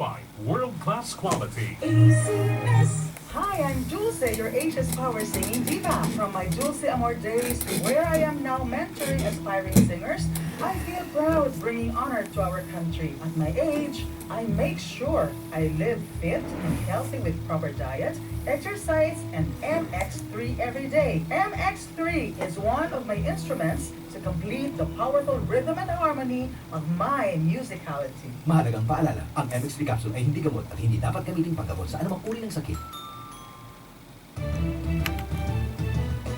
Certified world-class quality. ACS. Hi, I'm Dulce, your Asia's Power Singing Diva. From my Dulce Amor days to where I am now mentoring aspiring singers, I feel proud bringing honor to our country. At my age, I make sure I live fit and healthy with proper diet, exercise, and MX3 every day. MX3 is one of my instruments to complete the powerful rhythm and harmony of my musicality. Mahalagang paalala, ang MX3 capsule ay hindi gamot at hindi dapat gamitin panggamot sa anumang uri ng sakit.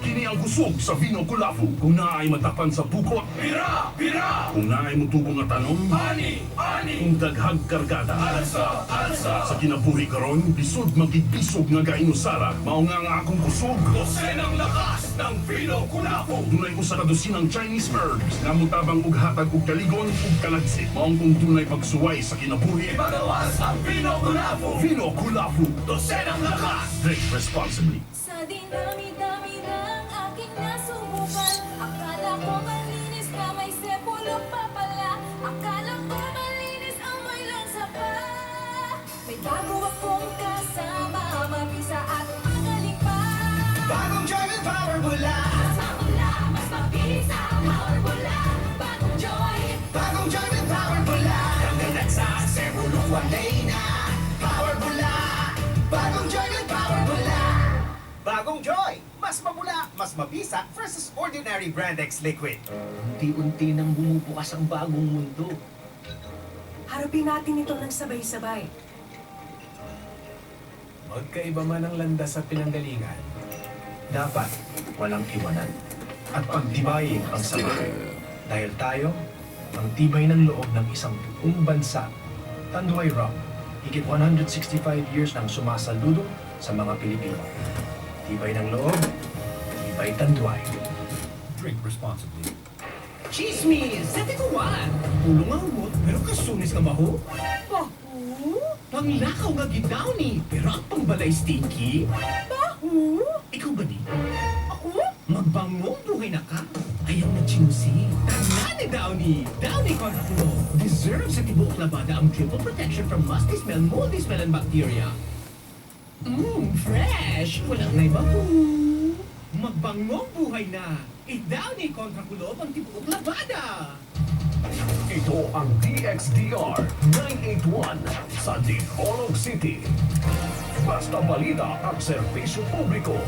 Kini ang kusog sa Vino Kulafu. Kung naay matapan sa bukot, Bira! Bira! Kung naay mutubo nga tanom, Ani! Ani! Kung daghag kargada, Alsa! Alsa! Sa kinabuhi karon, lisod magibisog nga gainusara. Mao nga ang akong kusog. Dosenang lakas ng Vino Kulafu! Dunay usa ka dosinang Chinese herbs nga motabang og hatag og kaligon ug kalagsi. Maong kung dunay pagsuway sa kinabuhi, Ipagawas ang Vino Kulafu! Vino Kulafu. Dosenang lakas! Drink responsibly. Sa dinami-dami ng aking nasubukan, akala ko malinis na, may sepulok pa pala. Akala ko malinis, amoy lang sapa. May bago akong kasama, mabisa at magaling pa. Bagong Joy with Power Bula. Mas mabula, mas mabisa, Power Bula. Bagong Joy. Bagong Joy with Power Bula. Tanggal sa sebulok, walay na. Power Bula. Bagong Joy with Power Bula. Bagong Joy! Mas mabula, mas mabisa versus ordinary Brand X liquid. Unti-unti nang bumubukas ang bagong mundo. Harapin natin ito ng sabay-sabay. Magkaiba man ang landas sa pinanggalingan, dapat walang iwanan. At pagtibayin ang samahan. Dahil tayo, ang tibay ng loob ng isang buong bansa. Tanduay Rum, higit 165 years nang sumasaludo sa mga Pilipino. Tibay ng loob, tibay Tanduay. Drink responsibly. Chismis! Sa tikuan! Pulo nga hugot, pero kasunis nga baho. Baho? Panglakaw nga gidowny, pero ang pangbalay stinky. Baho? Ikaw ba di? Ako? Magbangong buhay na ka. Ayaw na chinusi. Tanan ni Downy! Downy kontra kulo. Deserve sa tibuok labada ang triple protection from musty smell, moldy smell, and bacteria. Fresh! Walang naibaho. Magbangong buhay na! I-Downy kontra kulob ang tibuok labada! Ito ang DXDR 981 sa Dipolog City. Basta balita at serbisyo publiko.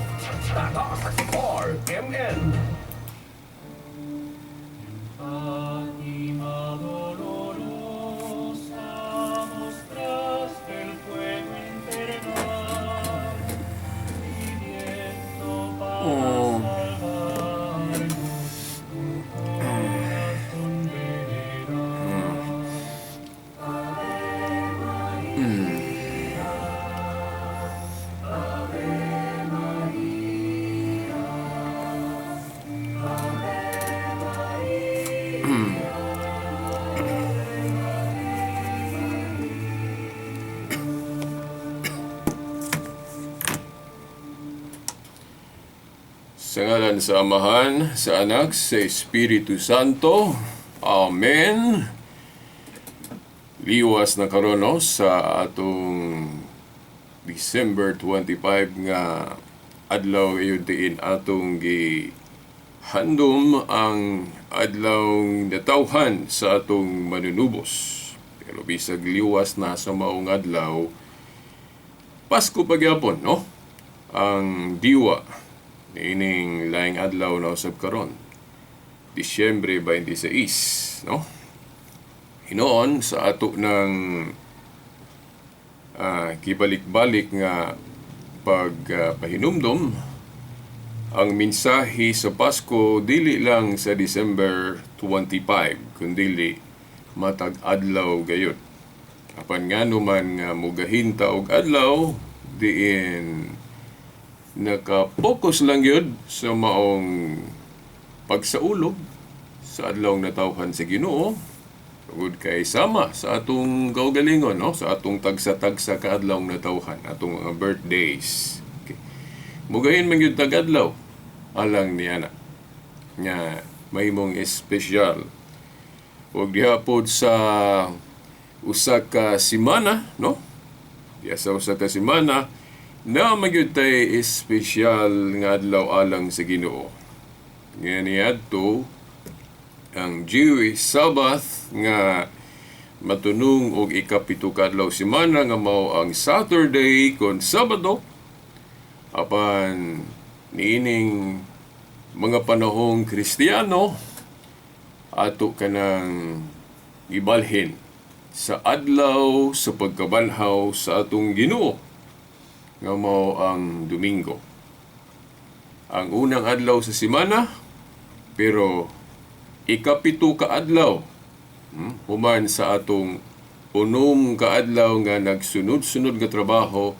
Tatak RMN. Fátima dolorosa, mostraste el fuego infernal, pidiendo para salvarnos tu corazón veneral. Ave María, Ave María, Ave María. Sa ngalan sa Amahan, sa Anak, sa Espiritu Santo. Amen. Liwas na karon, no, sa atong December 25 nga adlaw iyon diin atong gi handom ang adlaw natawhan sa atong manunubos. Pero bisag liwas na sa maong adlaw, Pasko pagyapon, no? Ang diwa niining laing adlaw na usab karon. Disyembre 26, no? Hinoon sa ato ng kibalik-balik nga pagpahinumdom, ang mensahe sa Pasko dili lang sa December 25 kundili matag adlaw gayud. Apan ngano man nga mugahinta og adlaw diin naka-focus lang yun sa maong pagsaulog sa adlaw natawhan sa Ginoo tungod kay sama sa atong kaugalingon, no, sa atong tagsa-tagsa ka adlaw natawhan, atong mga birthdays. Okay. Mugahin man gyud tag adlaw alang ni ana nga mahimong espesyal. Ug diha pod sa usa ka semana, no? Diha sa usa ka semana na magyud tay espesyal nga adlaw alang sa Ginoo. Nga niadto ang Jewish Sabbath nga matunong og ikapito ka adlaw semana nga mao ang Saturday kon Sabado, apan niining mga panahong Kristiyano, ato kanang gibalhin sa adlaw sa pagkabanhaw sa atong Ginoo nga mao ang Domingo. Ang unang adlaw sa semana, pero ikapito ka adlaw human sa atong 6 ka adlaw nga nagsunod-sunod nga trabaho.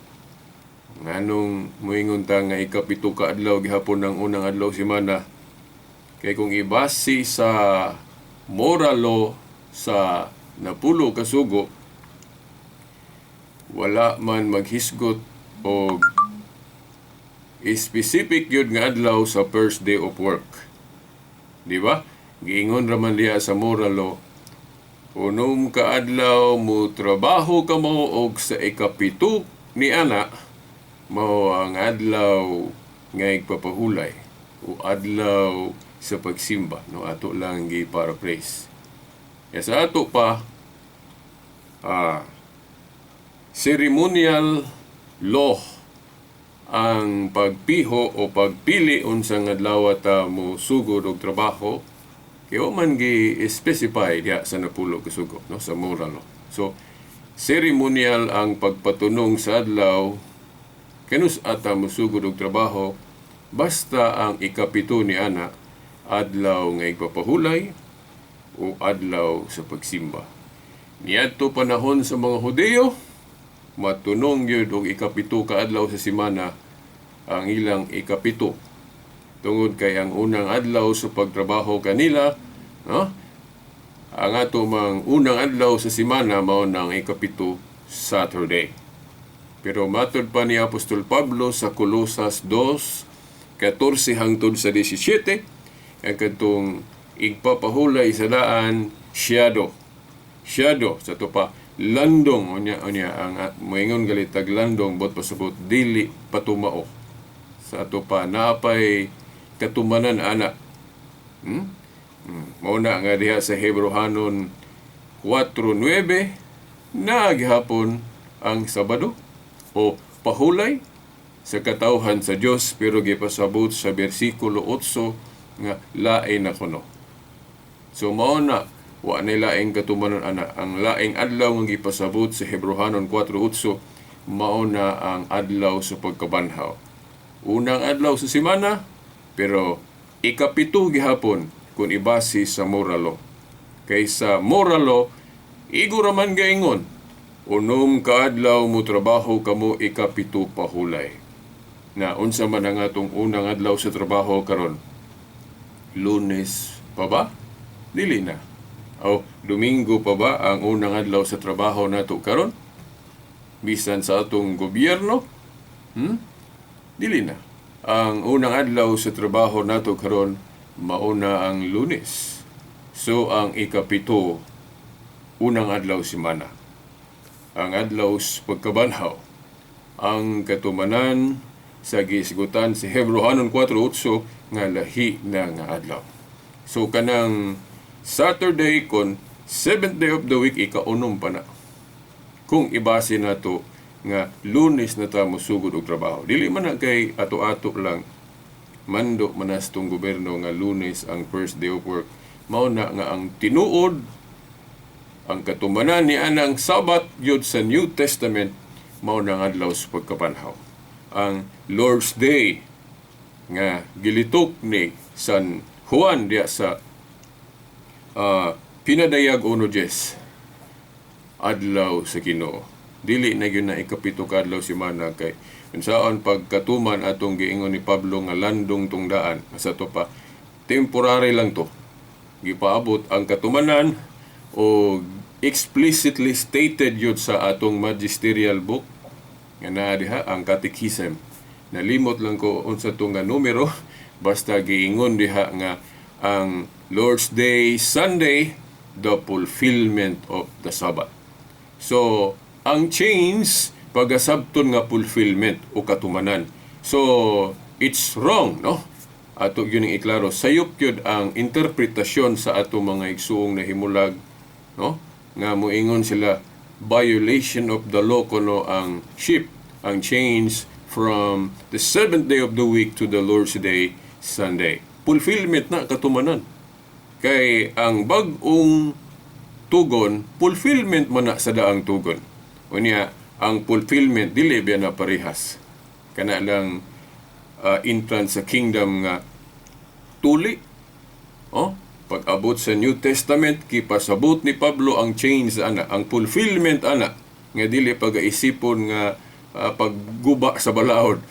Nganong moingon ta nga ikapito ka adlaw gihapon ang unang adlaw semana? Kay kung ibase sa moral law sa 10 ka sugo, wala man maghisgot og specific yun nga adlaw sa first day of work. Di ba? Giingon raman diha sa moral law, 6 ka adlaw mo trabaho kamo og sa ikapito ni ana mao ang adlaw nga igpapahulay o adlaw sa pagsimba, no? Ato lang gi paraphrase. Ya sa ato pa ceremonial law ang pagpiho o pagpili unsang adlaw ta mo sugod og trabaho, kay wa man gi specify diha sa 10 ka sugo, no, sa moral law. So ceremonial ang pagpatunong sa adlaw kanus ata mosugod og trabaho, basta ang ikapito ni ana adlaw nga igpapahulay o adlaw sa pagsimba. Niadto panahon sa mga Hudiyo, matunong gyud og ikapito ka adlaw sa semana ang ilang ikapito. Tungod kay ang unang adlaw sa pagtrabaho kanila, no? Ang ato mang unang adlaw sa semana mao nang ikapito, Saturday. Pero matod pa ni Apostol Pablo sa Colosas 2:14 hangtod sa 17, ang kadtong igpapahulay sa daan, shadow. Shadow sa to pa landong, unya unya ang moingon galit tag landong, bot pasabot dili patumao. Sa ato pa naapay katumanan ana. Mao na nga diha sa Hebreohanon 4:9 naa gihapon ang Sabado o pahulay sa katawhan sa Dios, pero gipasabot sa bersikulo 8 nga lain na kuno. So mao na wa na laing katumanon ana. Ang laing adlaw nga gipasabot sa Hebreohanon 4:8 mao na ang adlaw sa pagkabanhaw. Unang adlaw sa semana, pero ikapito gihapon kung ibase sa moral law. Kay sa moral law, igo raman gaingon, 6 ka adlaw mo trabaho kamo, ikapito pahulay. Na unsa man ang atong unang adlaw sa trabaho karon? Lunes pa ba? Dili na. O Domingo pa ba ang unang adlaw sa trabaho nato karon? Bisan sa atong gobyerno? Dili na. Ang unang adlaw sa trabaho nato karon mauna ang Lunes. So ang ikapito, unang adlaw semana. Ang adlaw sa pagkabanhaw. Ang katumanan sa gisgutan si Hebreohanon 4:8 nga lahi na nga adlaw. So kanang Saturday kon seventh day of the week, ikaunom pa na. Kung ibase nato nga Lunes na ta mosugod og trabaho. Dili man na kay ato-ato lang, mando man tong gobyerno nga Lunes ang first day of work. Mao na nga ang tinuod, ang katumanan ni anang Sabat gyud sa New Testament mao na ang adlaw sa pagkabanhaw. Ang Lord's Day nga gilitok ni San Juan diya sa Pinadayag 1:10, adlaw sa Ginoo. Dili na gyud na ikapito ka adlaw semana, kay unsaon pagkatuman atong giingon ni Pablo nga landong tungdaan sa to pa, temporary lang to. Gipaabot ang katumanan o explicitly stated yun sa atong magisterial book nga naa diha ang Catechism. Nalimot lang ko unsa to nga numero, basta giingon diha nga ang Lord's Day Sunday, the fulfillment of the Sabbath. So, ang change pagasabton nga fulfillment o katumanan. So, it's wrong, no? Ato yun ang iklaro. Sayop yun ang interpretasyon sa ato mga igsuong nahimulag, no? Nga moingon sila violation of the law kuno ang shift, ang change from the seventh day of the week to the Lord's Day, Sunday. Fulfillment na katumanan. Kay ang bag-ong tugon, fulfillment man na sa daang tugon. Unya, ang fulfillment dili biya na parehas. Kana lang entrance sa kingdom nga tuli. Oh, pag-abot sa New Testament, gipasabot ni Pablo ang change ana, ang fulfillment ana nga dili pagaisipon nga pagguba sa balaod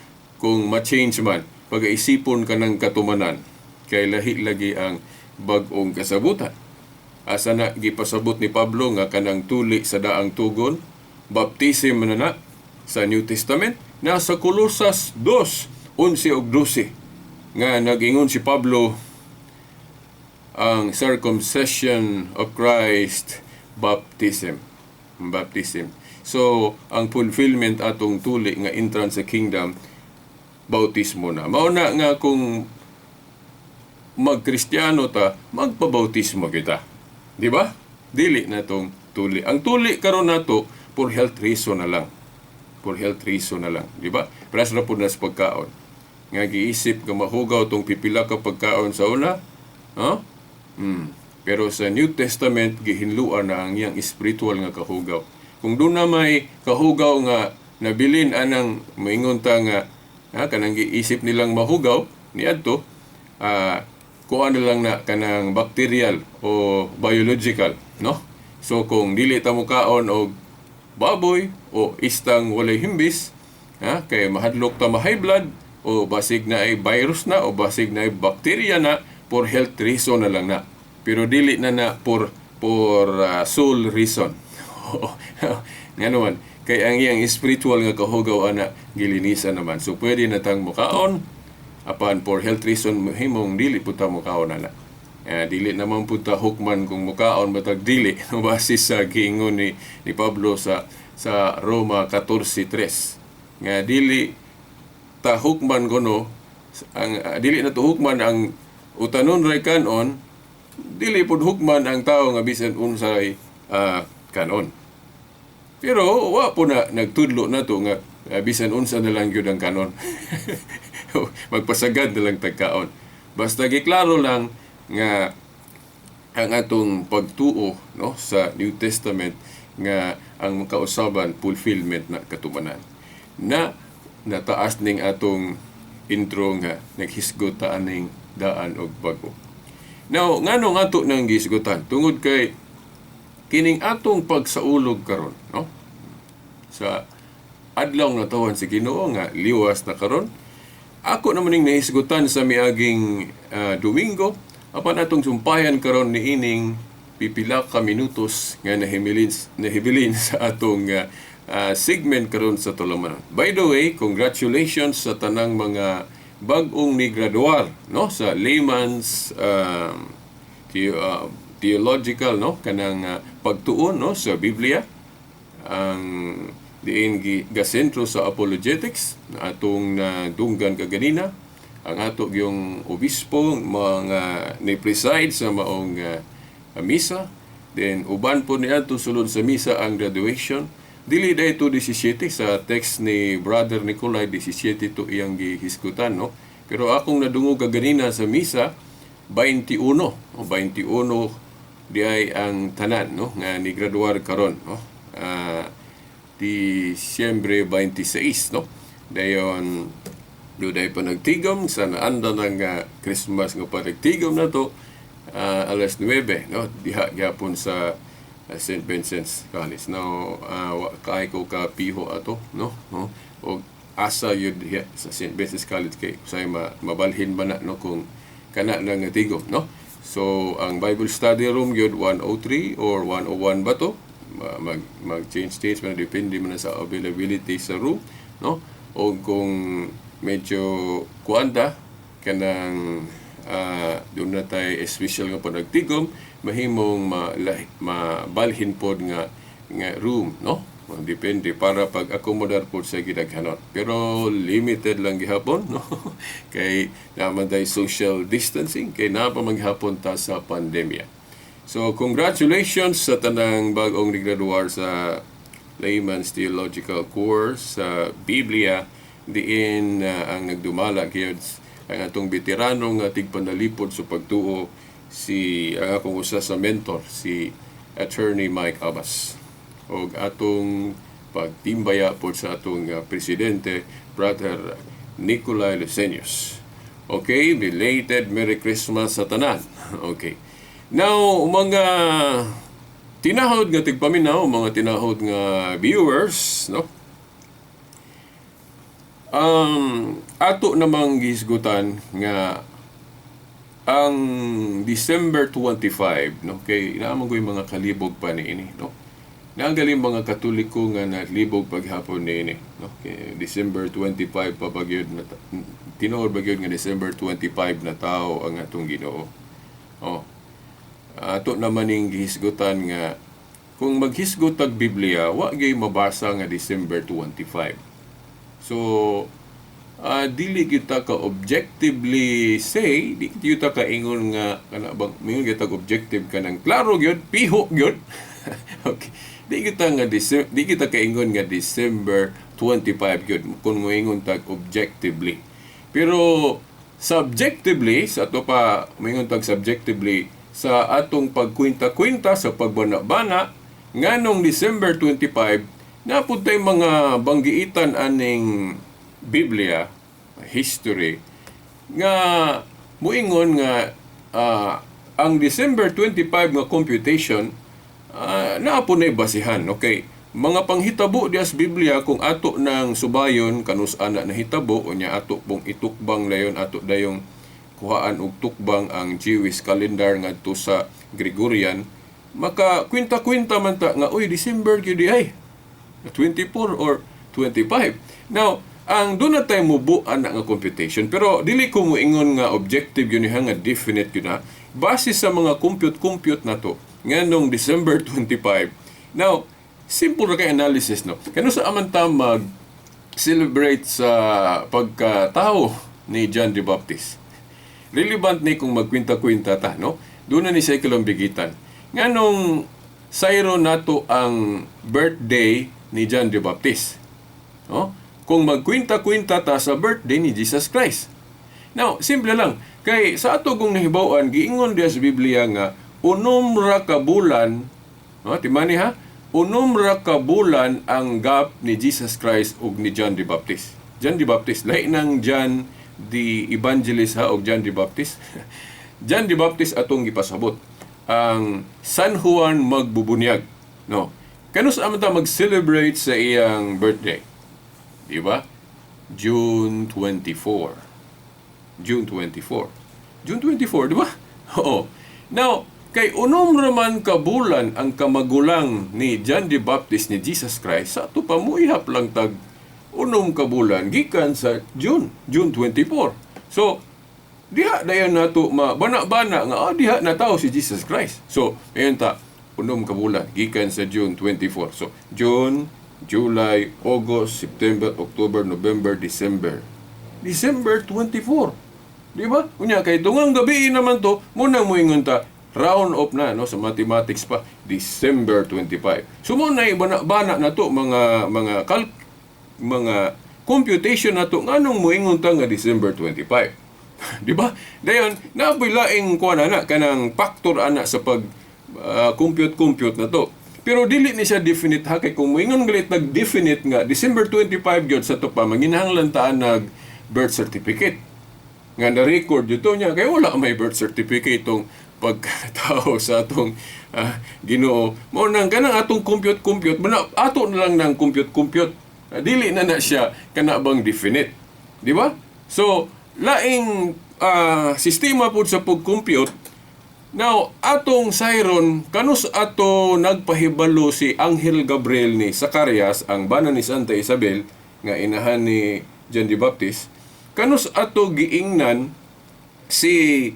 kung ma-change man, pagaisipon ka ng katumanan kay lahi lagi ang bag-ong kasabutan. Asa na gipasabot ni Pablo nga kanang tuli sa daang tugon, baptism na na sa New Testament, nasa Colosas 2:11 ug 12 nga nag-ingon si Pablo ang circumcision of Christ, baptism. Baptism. So, ang fulfillment atong tuli nga entrance sa kingdom, bautismo na. Mao na nga kung magkristyano ta, magpabautismo kita. Di ba? Dili na tong tuli. Ang tuli karon nato for health reason na lang. For health reason na lang, di ba? Parehas ra pud na sa pagkaon. Nga giisip nga mahugaw tong pipila ka pagkaon sa una, huh? Pero sa New Testament gihinluan na ang iyang spiritual nga kahugaw. Kung doon na may kahugaw nga nabilin anang moingon ta nga ha, kanang giisip nilang mahugaw niadto, kuan na lang na kanang bacterial o biological, no? So kung dili ta mokaon og baboy o istang walay himbis, ha, kay mahadlok ta ma high blood o basig na ay virus na o basig na ay bacteria na, for health reason na lang na. Pero dili na na for soul reason. Nga naman, kay ang iyang spiritual nga kahugaw ana gilinisan naman. So pwede na tang mukaon apan for health reason himong dili pud ta mukaon ana. Dili naman pud ta hukman kung mukaon batag dili base sa giingon ni Pablo sa Roma 14:3 nga dili ta hukman kuno ang dili na to hukman ang utanon ray kanon, dili pud hukman ang tao nga bisan unsay kanon. Pero wa po na nagtudlo na to nga bisan unsa na lang gyud ang kanon. Magpasagad na lang tagkaon. Basta giklaro lang nga ang atong pagtuo, no, sa New Testament nga ang kausaban fulfillment na katumanan. Na nataas ning atong intro nga naghisgot ta aning daan og bag-o. Now, ngano nga ato nang gihisgutan? Tungod kay kining atong pagsaulog karon, no? Sa adlaw nga tawan si Ginoo nga liwas na karon. Ako naman ning nahisgutan sa miaging Domingo, apan atong sumpayan karon niining pipila ka minutos nga nahibilin sa atong segment karon sa Tulumanon. By the way, congratulations sa tanang mga bag-ong ni graduar, no, sa layman's theological, no, kanang pagtuon, no, sa Biblia ang diin gasentro sa apologetics na atong nadunggan kaganina. Ang ato yung obispo mga ni-preside sa maong misa, then uban po niadto sulod sa misa ang graduation. Dili dahil ito 17 sa text ni Brother Nicolai, 17 to iyang gihisgutan, no? Pero akong nadungog kaganina sa misa 21 o 21 di ay ang tanan, no, nga ni graduar karon, no, Disyembre 26, no. Dayon duday pa nagtigom sa naanda ng Christmas nga panagtigom na to alas 9, no, diha gyapon sa St. Vincent's College. Now, wa kay ko ka piho ato, no, og asa yun diha sa St. Vincent's College kay say mabalhin ba na, no, kung kana na nga tigom, no. So ang Bible study room gyud 103 or 101 ba to, mag mag change change man, depende man na sa availability sa room, no. O kung medyo kuan ta kanang doon na tay special nga panagtigom, mahimong mabalhin pod nga nga room, no? Depende para pag-akomodar po sa gidaghanon. Pero limited lang gihapon, no? Kay naman tay social distancing, kay naa pa maghapon ta sa pandemya. So, congratulations sa tanang bag-ong nigraduar sa Layman's Theological Course sa Biblia, diin ang nagdumala gyud ang atong veterano nga tigpanalipod sa pagtuo, si ang akong usa sa mentor, si Attorney Mike Abbas, og atong pagtimbaya po sa atong presidente, Brother Nicolai Lucenius. Okay, belated Merry Christmas sa tanan. Okay. Now, mga tinahod nga tigpaminaw, mga tinahod nga viewers, no? Ato namang gihisgutan nga ang December 25, no, kay naa man ko'y mga kalibog pa niini, no? Naa ganing mga Katoliko nga naglibog paghapon niini, no? Kay December 25 pa ba gyud na, tinuod ba gyud nga December 25 na tao ang atong Ginoo? Oh. Ato naman ning gihisgutan nga kung maghisgot tag Biblia, wa gyud mabasa nga December 25. So, dili kita ka objectively say, di kita ka ingon nga kana bang mingon kita objective kanang klaro gyud, piho gyud. Okay. Di kita kaingon nga December 25 gyud kung moingon tag objectively. Pero subjectively, sa ato pa moingon tag subjectively sa atong pagkwinta-kwinta sa pagbana-bana nganong December 25, naa pud tay mga banggiitan aning Biblia history nga muingon nga ang December 25 nga computation naa po na basihan. Okay. Mga panghitabo diya sa Biblia, kung ato ng subayon kanus ana nahitabo, unya ato pong itukbang layon, ato dayong kuhaan og tukbang ang Jewish calendar ngadto sa Gregorian, maka kwinta-kwinta man ta nga, uy, December gyud ay 24 or 25. Now, ang doon na tayo mubuan na nga computation, pero dili ko moingon nga objective yun nga definite yun na, base sa mga compute-compute na to, nga nung December 25. Now, simple ra kay analysis, no? Kano sa aman ta mag-celebrate sa pagkatao ni John the Baptist? Relevant ni kung magkwinta-kwinta ta, no? Doon na ni siya kalambigitan. Nganong sayro nato ang birthday ni John the Baptist? No? Kung magkwinta-kwinta ta sa birthday ni Jesus Christ. Now, simple lang. Kay sa ato kong nahibaw-an, giingon diya sa Biblia nga 6 ra ka bulan, no, timani ha, 6 ra ka bulan ang gap ni Jesus Christ ug ni John the Baptist. John the Baptist, lahi ng John the Evangelist ha, og John the Baptist. John the Baptist atong gipasabot ang San Juan magbubunyag, no? Kanus aman ta mag-celebrate sa iyang birthday? Di ba? June 24. June 24. June 24, di ba? Oo. Now, kay 6 raman ka bulan ang kamagulang ni John the Baptist ni Jesus Christ, sa ato pa muihap lang tag 6 ka bulan gikan sa June 24. So, diha dayon nato mabana-bana nga diha na tao si Jesus Christ. So, ayon ta 6 ka bulan gikan sa June 24. So, June, July, August, September, October, November, December. December 24. Di ba? Unya kay tungang gabi naman to, muna moingon ta round off na, no, sa mathematics pa, December 25. So mo na bana na to mga computation na to nganong moingon ta nga December 25. Di ba? Dayon naapoy laing kuan ana kanang factor ana sa pag compute compute na to. Pero dili ni siya definite ha, kay kung moingon galit nag definite nga December 25 gyud, sa to pa manginahanglan ta nag birth certificate nga na-record dito niya, kay wala may birth certificate tong pagkatao sa atong Ginoo. Mao nang kanang atong compute compute mana, ato na lang nang compute compute. Dili na na siya kana bang definite, di ba? So laing sistema pud sa pag-compute. Now, atong sayron, kanus ato nagpahibalo si Anghel Gabriel ni Zacarias, ang bana ni Santa Isabel, nga inahan ni John the Baptist, kanus ato giingnan si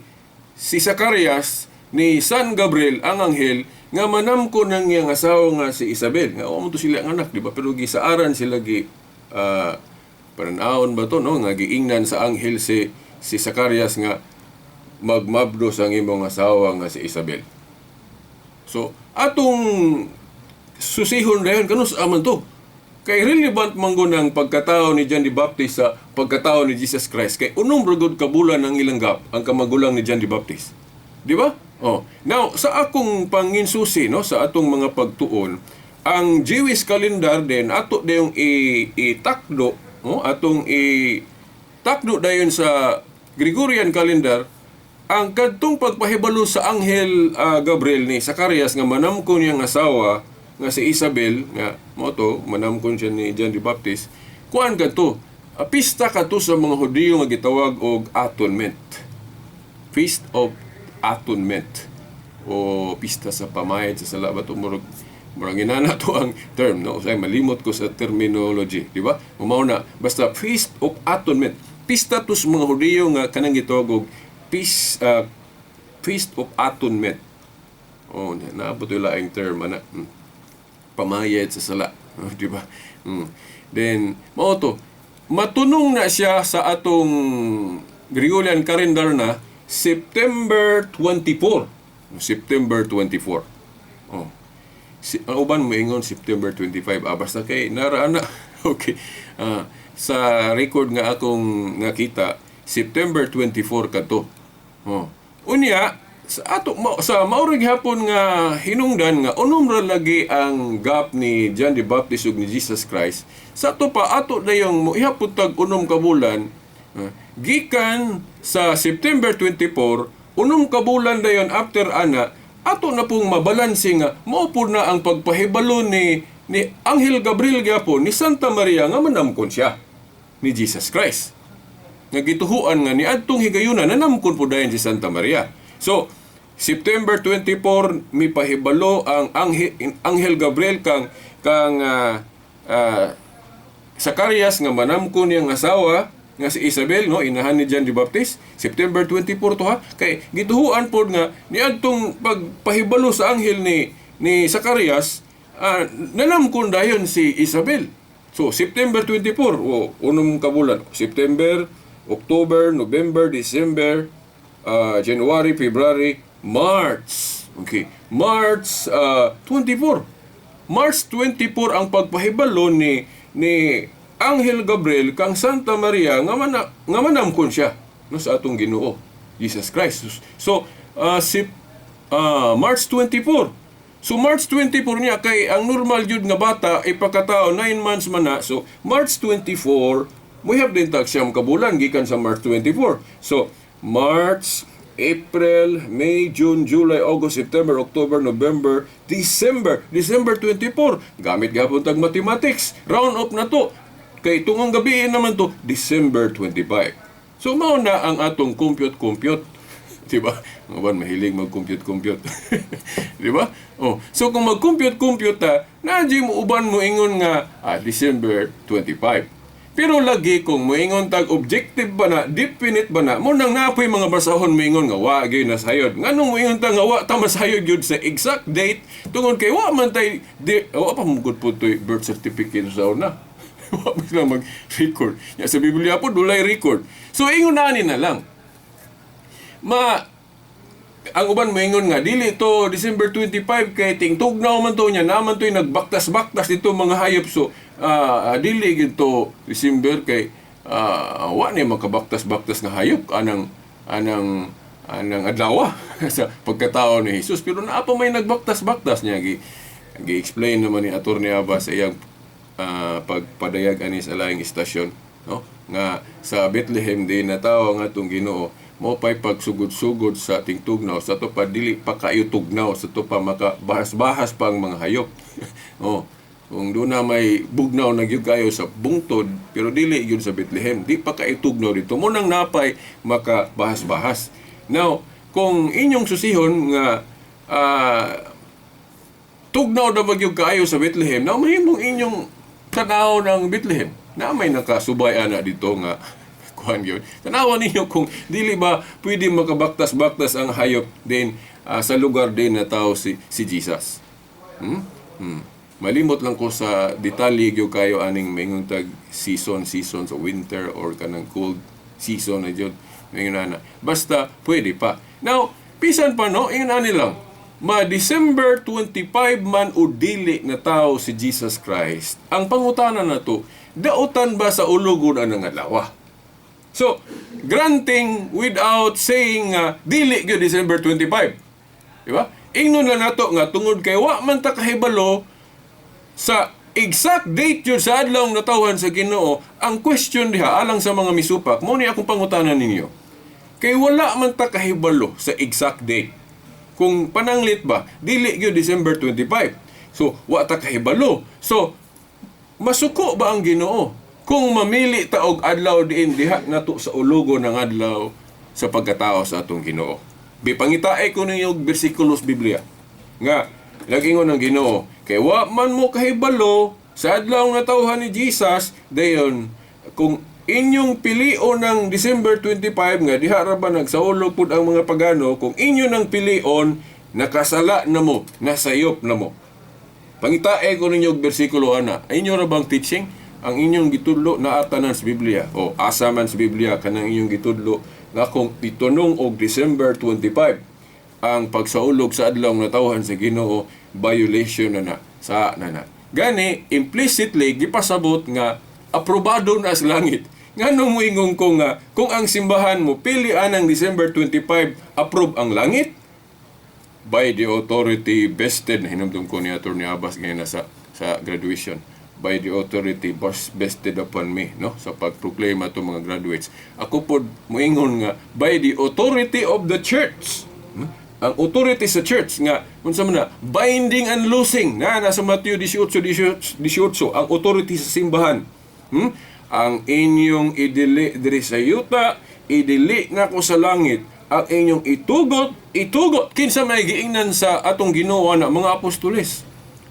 Zacarias ni San Gabriel ang anghel nga manamko ng iyang asawa nga si Isabel. Nga wa man to sila ang anak, di ba? Pero gisaaran sila gi pananawon ba to, no? Nga giingnan sa anghel si si Zacarias nga magmabdos ang imong asawa nga si Isabel. So, atong susihon dayon kanus aman to. Kay relevant man gud ang pagkatao ni John the Baptist sa pagkatao ni Jesus Christ. Kay unom ra gud ka bulan ang ilang gap ang kamagulang ni John the Baptist. Di ba? Oh. Now, sa akong panginsusi, no, sa atong mga pagtuon, ang Jewish calendar din ato dayong itakdo, no, atong i takdo dayon sa Gregorian calendar ang kadtong pagpahibalo sa anghel Gabriel ni Zacarias nga manamkon niyang asawa nga si Isabel, nga mao to manamkon siya ni John the Baptist. Kuan kadto, pista kadto sa mga Hudiyo nga gitawag og Atonement, Feast of Atonement o pista sa pamayad sa sala ba to, murag murag inana to ang term, no? Usay malimot ko sa terminology, di ba? Mao na basta Feast of Atonement, pista to sa mga Hudiyo nga kanang gitawag og Feast of Atonement. Oh, naabot yung laing term ana. Pamayad sa sala. Oh, di ba? Then mao to, matunong na siya sa atong Gregorian calendar na September 24. September 24. Oh. Si, ang uban moingon September 25. Ah, basta kay nara na. Okay. Ah, sa record nga akong nakita, September 24 kadto. Oh. Unya sa ato ma, sa mao ra gihapon nga hinungdan nga unom ra lagi ang gap ni John the Baptist ug ni Jesus Christ. Sa ato pa, ato dayong mo ihapon tag 6 ka bulan, gikan sa September 24, 6 ka bulan dayon after ana, ato na pong mabalanse nga mao po na ang pagpahibalo ni Anghel Gabriel gyapon ni Santa Maria nga manamkon siya ni Jesus Christ. Nga gituhuan nga niadtong higayuna nanamkon po dayon si Santa Maria. So, September 24 mipahibalo ang Anghel Gabriel kang kang Zacarias nga manamkon niyang asawa nga si Isabel, no, inahan ni John the Baptist. September 24 to ha, kay gituhuan pod nga niadtong pagpahibalo sa anghel ni Zacarias, nanamkon dayon si Isabel. So September 24, o 6 ka bulan, September, October, November, December, January, February, March. Okay, March 24. March 24 ang pagpahibalo ni Anghel Gabriel kang Santa Maria nga manamkon siya, no, sa atong Ginoo Jesus Christ. So March 24. So March 24 niya, kay ang normal jud nga bata ipakatao 9 months man na. So March 24, we have din tag 9 ka bulan gikan sa March 24. So March, April, May, June, July, August, September, October, November, December. December 24. Gamit gapon tag mathematics. Round up na to. Kay tungong gabi naman to, December 25. So mao na ang atong compute-compute. Di ba? Mga ban, mahilig mag-compute-compute. Di ba? Oh. So kung mag-compute-compute ta, na mo uban mo ingon nga December 25. Pero lagi kung moingon tag objective ba na, definite ba na, mo nang napoy mga basahon moingon nga wa gyud nasayod. Nganong moingon ta nga wa ta masayod gyud sa exact date, tungod kay wa man tay di, wa pa mo gud po to'y birth certificate sa una. Wa man sila mag-record. Ya, sa Biblia po dulay record. So ingon ani na lang. Ma ang uban moingon nga dili to December 25 kay tingtugnaw man to niya, naman to'y nagbaktas-baktas dito mga hayop, so dili gid to December kay wa ni makabaktas-baktas nga hayop anang anang anang adlaw sa pagkatao ni Jesus, pero naa pa may nagbaktas-baktas niya. Gi gi-explain naman ni Attorney Aba sa iyang pagpadayag ani sa laing istasyon, no, nga sa Bethlehem di natawo ang atong Ginoo, mo pay pagsugod-sugod sa tingtugnaw, sa to pa dili pa kayo tugnaw, sa to pa makabahas-bahas pa ang mga hayop. Oh, kung doon na may bugnaw na gyud kayo sa bungtod, pero dili gyud sa Bethlehem, di pa kayo tugnaw dito mo nang napay makabahas-bahas. Now, kung inyong susihon nga tugnaw na ba gyud kaayo sa Bethlehem, na mahimong inyong tanaw ng Bethlehem na may nakasubay ana dito nga kuan. natawhan yun. Tanawa ninyo kung dili ba pwede makabaktas-baktas ang hayop din sa lugar din na tao si Jesus. Malimot lang ko sa detalye gyud kayo aning maingon tag season sa winter or kanang cold season na jud. Maingon ana. Basta pwede pa. Now, pisan pa no, ingon ani lang. Ma December 25 man o dili na tao si Jesus Christ. Ang pangutana na to, dautan ba sa ulogon ang adlaw? So, granting without saying dili gyud December 25. Di ba? Ingnon lang nato nga tungod kay wa man ta kahibalo sa exact date yun sa adlaw natawhan sa Ginoo. Ang question diha alang sa mga misupak, mo ni akong pangutana ninyo. Kay wala man ta kahibalo sa exact date. Kung pananglit ba, dili gyud December 25. So, wa ta kahibalo. So, masuko ba ang Ginoo kung mamili ta og adlaw diin diha nato sa ulugo ng adlaw sa pagkatao sa atong Ginoo? Bipangitae ko ninyo og bersikulos Biblia nga nagingon ang Ginoo kay wa man mo kahibalo sa adlaw nga natawhan ni Jesus, dayon kung inyong pilion ng December 25 nga diha ra ba nagsaulog pud ang mga pagano, kung inyo nang pilion, nakasala na mo, nasayop na mo. Pangitae ko ninyo og bersikulo ana. Inyo ra bang teaching? Ang inyong gitudlo naa tanan sa Biblia o asa man sa Biblia kanang inyong gitudlo nga kung itunong og December 25 ang pagsaulog sa adlaw natawhan sa Ginoo, violation na na sa na na. Gani implicitly gipasabot nga aprobado na sa langit. Nganong moingon ko nga kung ang simbahan mo pili anang December 25, approve ang langit? By the authority vested, hinumdum ko ni Atty. Abbas ngayon na sa graduation, by the authority vested upon me, no, sa pagproklama ato mga graduates. Ako pod moingon nga by the authority of the church. Ang authority sa church nga unsa man na binding and loosing na nasa Mateo 18:18 ang authority sa simbahan. Ang inyong idili diri sa yuta, idili nako sa langit. Ang inyong itugot, itugot kinsa may giingnan sa atong Ginoo na mga apostoles.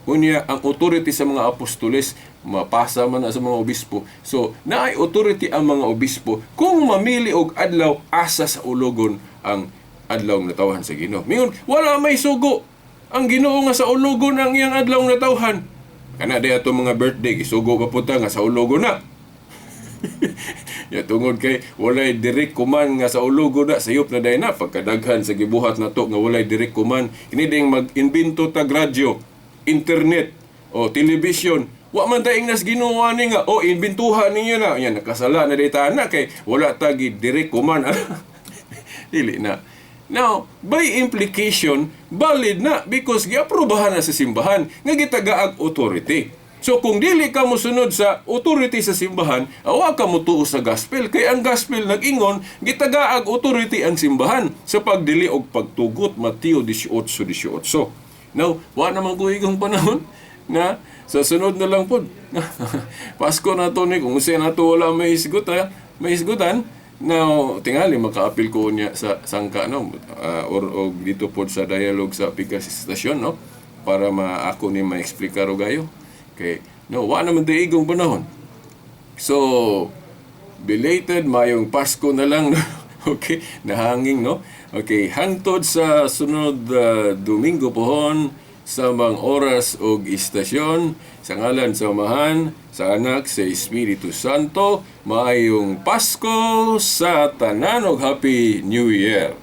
Unya ang authority sa mga apostoles mapasa man na sa mga obispo. So naay authority ang mga obispo kung mamili og adlaw asa sa ulogon ang adlaw natawhan sa Ginoo. Mingon wala may sugo ang Ginoo nga sa ulogon ang iyang adlaw natawhan. Kana di ato mga birthday gisugo pa pud ta nga sa ulogon na. Ya tungod kay walay direct command nga sa ulogo na sayop na day na pagkadaghan sa gibuhat nato nga walay direct command kini ding mag-imbento tag radyo, internet o television. Wa man ta ingnas Ginoo ani nga o imbintuhan ninyo na. Nya nakasala na day ta na kay wala ta gi direct command. Dili na. Now, by implication, valid na because giaprobahan na sa simbahan nga gitagaag authority. So kung dili ka mosunod sa authority sa simbahan, awa ka motuo sa gospel kay ang gospel nag-ingon gitagaag authority ang simbahan sa pagdili og pagtugot, Mateo 18:18. Now, wa naman ko igong panahon na sa sunod na lang pod. Pasko na to ni kung usa na to wala may isgot ha, may isgutan. Now, tingali makaapil ko niya sa sangka no or og dito pod sa dialogue sa Pikas Station no para maako ni maeksplikar og ayo. Okay. No, wa naman di igong panahon. So, belated mayong Pasko na lang. No? Okay, nahanging no. Okay, hangtod sa sunod Domingo pohon sa mga oras og istasyon sa ngalan sa Amahan, sa Anak, sa Espiritu Santo, maayong Pasko sa tanan og Happy New Year.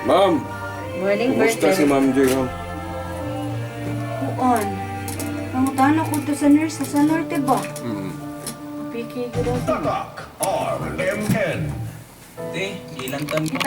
Ma'am, Morning, kumusta si Ma'am Joy, ma'am? Kuan. Nangutana ko to sa nurse sa Norte ba? Piki gud Tatak RMN. Te, gilantan ko.